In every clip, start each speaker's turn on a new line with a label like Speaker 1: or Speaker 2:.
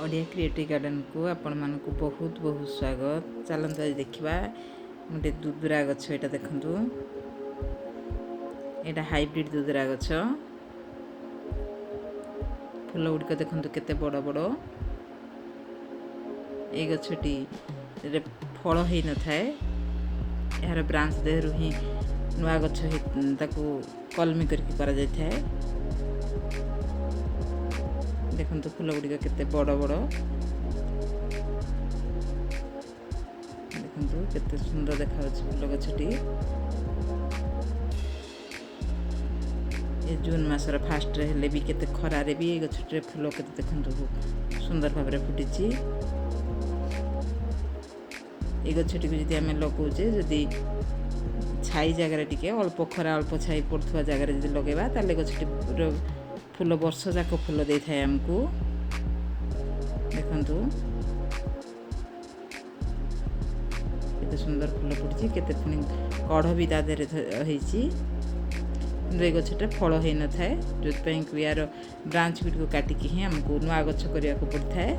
Speaker 1: Odia creative ଗାର୍ଡ଼େନକୁ ଆପଣମାନଙ୍କୁ ବହୁତ ବହୁତ ସ୍ୱାଗତ। ଚାଲନ୍ତୁ ଆଜି ଦେଖିବା ଗୋଟେ ଦୁଦୁରା ଗଛ। ଏଇଟା ଦେଖନ୍ତୁ, ଏଇଟା ହାଇବ୍ରିଡ଼ ଦୁଦୁରା ଗଛ। ଫୁଲ ଗୁଡ଼ିକ ଦେଖନ୍ତୁ କେତେ ବଡ଼ ବଡ଼। ଏଇ ଗଛଟିରେ ଫଳ ହେଇନଥାଏ, ଏହାର ବ୍ରାଞ୍ଚ ଦେହରୁ ହିଁ ନୂଆ ଗଛ ତାକୁ କଲମି କରିକି କରାଯାଇଥାଏ। ଦେଖନ୍ତୁ ଫୁଲ ଗୁଡ଼ିକ କେତେ ବଡ଼ ବଡ଼, ଦେଖନ୍ତୁ କେତେ ସୁନ୍ଦର ଦେଖାଯାଉଛି ଫୁଲ ଗଛଟି। ଏ ଜୁନ୍ ମାସର ଫାଷ୍ଟରେ ହେଲେ ବି କେତେ ଖରାରେ ବି ଏ ଗଛଟିରେ ଫୁଲ କେତେ ଦେଖନ୍ତୁ ସୁନ୍ଦର ଭାବରେ ଫୁଟିଛି। ଏ ଗଛଟିକୁ ଯଦି ଆମେ ଲଗାଉଛେ, ଯଦି ଛାଇ ଜାଗାରେ ଟିକେ ଅଳ୍ପ ଖରା ଅଳ୍ପ ଛାଇ ପଡ଼ୁଥିବା ଜାଗାରେ ଯଦି ଲଗାଇବା, ତାହେଲେ ଗଛଟିର ଫୁଲ ବର୍ଷ ଯାକ ଫୁଲ ଦେଇଥାଏ ଆମକୁ। ଦେଖନ୍ତୁ କେତେ ସୁନ୍ଦର ଫୁଲ ଫୁଟିଛି, କେତେ ପୁଣି କଢ଼ ବି ତା ଦେହରେ ହେଇଛି। କିନ୍ତୁ ଏ ଗଛଟା ଫଳ ହେଇନଥାଏ, ଯେଉଁଥିପାଇଁ କି ୟାର ବ୍ରାଞ୍ଚ ଗୁଡ଼ିକୁ କାଟିକି ହିଁ ଆମକୁ ନୂଆ ଗଛ କରିବାକୁ ପଡ଼ିଥାଏ।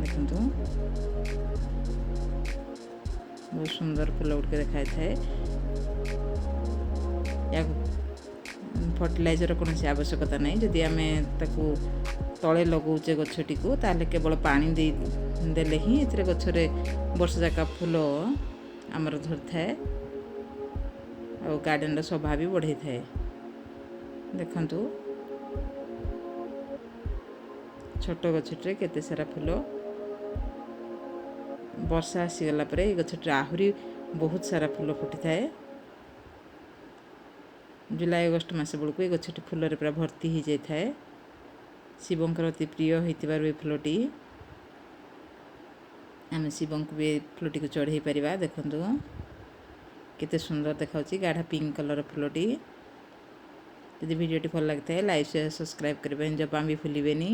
Speaker 1: ଦେଖନ୍ତୁ ବହୁତ ସୁନ୍ଦର ଫୁଲ ଗୁଡ଼ିକ ଦେଖାଯାଇଥାଏ। ୟାକୁ ଫର୍ଟିଲାଇଜର କୌଣସି ଆବଶ୍ୟକତା ନାହିଁ। ଯଦି ଆମେ ତାକୁ ତଳେ ଲଗାଉଛେ ଗଛଟିକୁ, ତାହେଲେ କେବଳ ପାଣି ଦେଇ ଦେଲେ ହିଁ ଏଥିରେ ଗଛରେ ବର୍ଷ ଯାକ ଫୁଲ ଆମର ଧରିଥାଏ ଆଉ ଗାର୍ଡ଼େନର ଶୋଭା ବି ବଢ଼େଇଥାଏ। ଦେଖନ୍ତୁ ଛୋଟ ଗଛଟିରେ କେତେ ସାରା ଫୁଲ। ବର୍ଷା ଆସିଗଲା ପରେ ଏଇ ଗଛଟିରେ ଆହୁରି ବହୁତ ସାରା ଫୁଲ ଫୁଟିଥାଏ। ଜୁଲାଇ ଅଗଷ୍ଟ ମାସ ବେଳକୁ ଏ ଗଛଟି ଫୁଲରେ ପୁରା ଭର୍ତ୍ତି ହେଇଯାଇଥାଏ। ଶିବଙ୍କର ଅତି ପ୍ରିୟ ହେଇଥିବାରୁ ଏ ଫୁଲଟି ଆମେ ଶିବଙ୍କୁ ବି ଏ ଫୁଲଟିକୁ ଚଢ଼େଇ ପାରିବା। ଦେଖନ୍ତୁ କେତେ ସୁନ୍ଦର ଦେଖାଯାଉଛି ଗାଢ଼ା ପିଙ୍କ କଲର୍ ଫୁଲଟି। ଯଦି ଭିଡ଼ିଓଟି ଭଲ ଲାଗିଥାଏ, ଲାଇକ୍, ସେୟାର, ସବସ୍କ୍ରାଇବ୍ କରିବା ପାଇଁ ଜମା ବି ଭୁଲିବେନି।